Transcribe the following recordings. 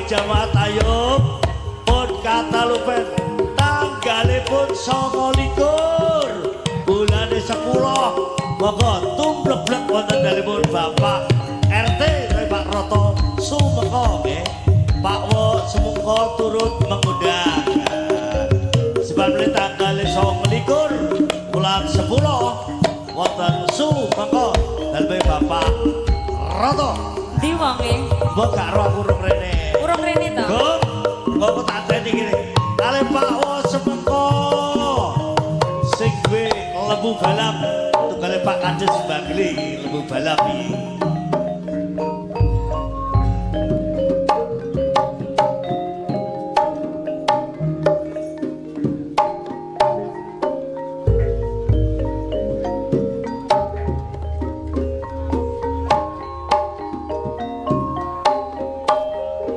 jamaah tayub pun katalupen tanggalipun 29 bulane 10. Monggo tumblek-blek wonten dalemipun Bapak RT Pak Roto Sumengko nggih. Pak Wo Sumengko turut mengundang. Sebab tanggal 29 bulan 10 wonten Sumengko daleme Bapak Roto. Ndi wonge? Mbok gak roh aku urung rene. Urung rene to? Gong, kok tak anteni kene. Kale Pak Wo Sumengko. Sing duwe lembu balap, tunggale Pak Kades Bangli lembu balap iki.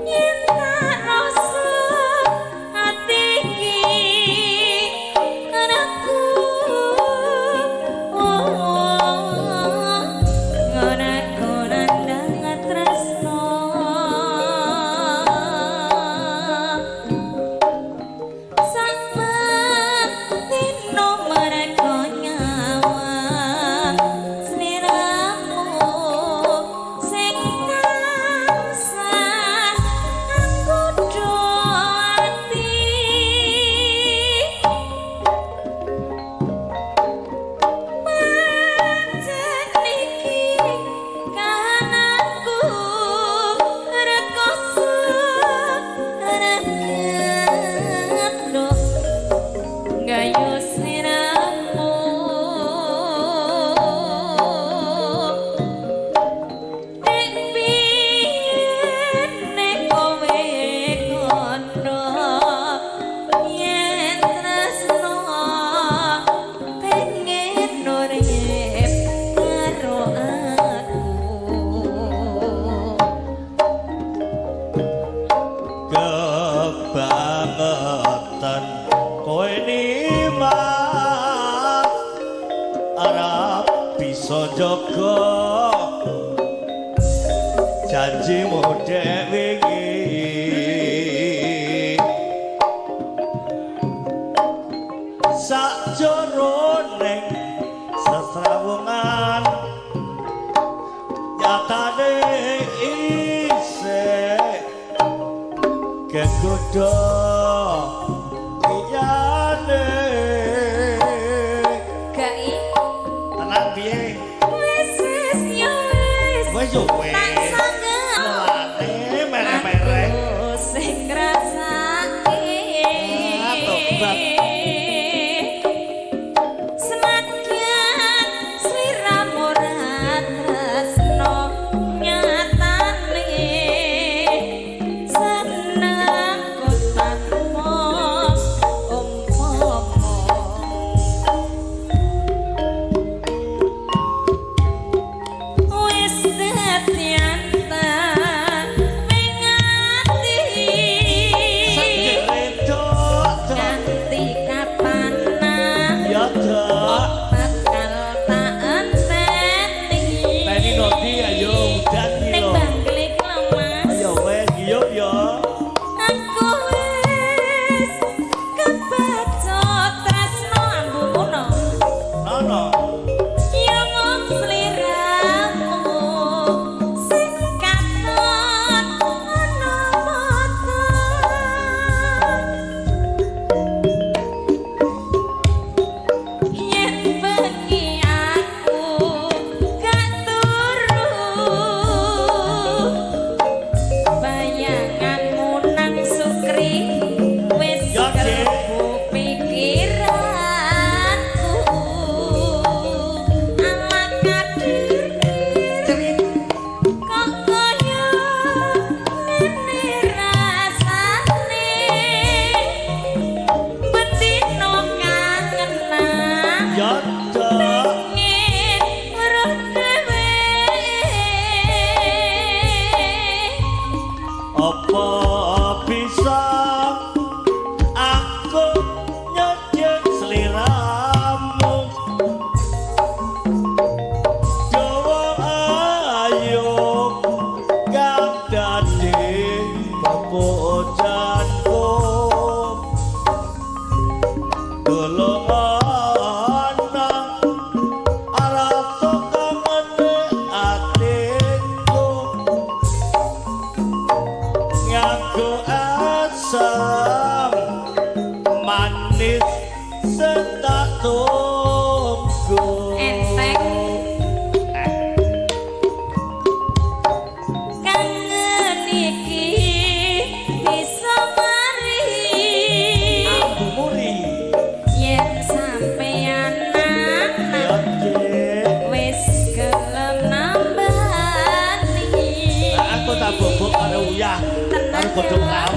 Yen tak rasa ati iki anakku ngono nandang tresno sametino mereka nyawang sliramu sing tansah anggodha ati pancen iki kahananku rekoso regetno gayu sliramu nek biyen nek kowe kono yen tresno pengen urip karo aku. Kebangetan kowe nimas arep bisa jaga janjimu dek wingi sakjroning sesrawungan nyatane isih kegodho iyane. Gak i Tenan piye? Wis wis ya wis. Wis yo wis. Tak sanggep Mulane mereh-mereh. Aku sing ngrasake. Ah, tobat. Senadyan sliramu ra tresno nyatane seneng ku tanpa umpama wis dadi ing ati. Segere dok dok. Nganti kapan Ya dok. Bakal tak enteni. Teni nodi ayo udan iki ning lho. Bangklik lho Mas. Ayo wes giyup yo. Aku wis kebacut tresno ambumu no. Nono. Ya mung sliramu sing katon ana mata. Yen bengi aku gak turu bayanganmu nang sukri wis Ya, Dik. klebu pikiranku ala kadir Cerit. Kok kaya ngene rasane bendino kangenan Ya dok. pengen weruh dhewe. Apa bisa aku nyedek sliramu Jawa ayo kang dadi peputu. Godhong.